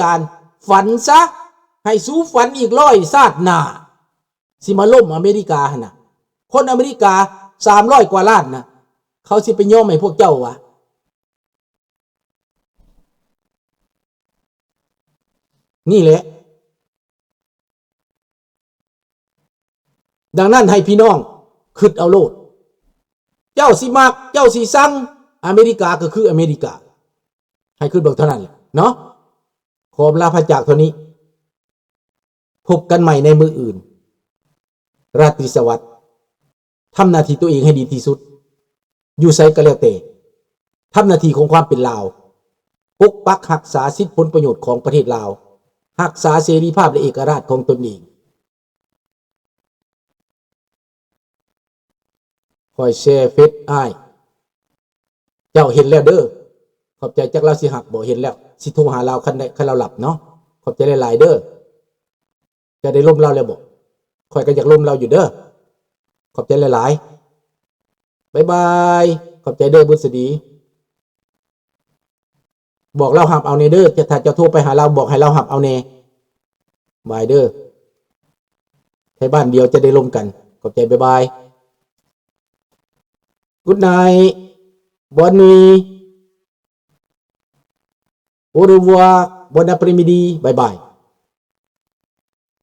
ການ ຝັນຊະ ໃຫ້ສູຝັນອີກຮ້ອຍຊາດໜ້າ ຊິມາລົ້ມອາເມລິກາຫັ້ນນະ. ຄົນອາເມລິກາສາມຮ້ອຍກວ່າລ້ານນະ ເຂົາຊິໄປຍອມໃຫ້ພວກເຈົ້າວະ? ນີ້ແຫຼະ. ດັ່ງນັ້ນໃຫ້ພີ່ນ້ອງຄິດເອົາໂລດ ເຈົ້າຊິມັກ ເຈົ້າຊິຊັງ ອາເມລິກາກໍຄືອາເມລິກາ ໃຫ້ຄິດເບິ່ງເທົ່ານັ້ນແຫຼະເນາະ. ຂໍອຳລາພາຈາກເທົ່ານີ້ ພົບກັນໃໝ່ໃນມື້ອື່ນ. ລາຕີສະຫວັດ. ທຳໜ້າທີ່ຕົວເອງໃຫ້ດີທີ່ສຸດ ຢູ່ໃສກໍແລ້ວແຕ່. ທຳໜ້າທີ່ຂອງຄວາມເປັນລາວ ປົກປັກຮັກສາສິດຜົນປະໂຫຍດຂອງປະເທດລາວ, ຮັກສາເສລີພາບ ແລະ ເອກະລາດຂອງຕົນເອງ. ຂ້ອຍແຊເຟສອ້າຍ ເຈົ້າເຫັນແລ້ວເດີ. ຂອບໃຈ. ຈັກລາວຊິຮັບບໍ່? ເຫັນແລ້ວ ຊິໂທຫາລາວ ຄັນໄດ້ ຄັນລາວຮັບເນາະ. ຂອບໃຈຫຼາຍໆເດີ. ຈະໄດ້ລົມລາວແລ້ວບໍ່? ຂ້ອຍກໍຢາກລົມລາວຢູ່ເດີ. ຂອບໃຈຫຼາຍໆ. ບາຍບາຍ. ຂອບໃຈເດີບຸດສະດີ. ບອກລາວຮັບເອົາແດ່ເດີ. ຈະ ຖ້າເຈົ້າໂທໄປຫາລາວ ບອກໃຫ້ລາວຮັບເອົາແດ່. ບາຍເດີ. ໄທບ້ານດຽວຈະໄດ້ລົມກັນ. ຂອບໃຈ. ບາຍບາຍ. Good night. Bonne nuit. Au revoir. Bon après-midi. ບາຍບາຍ.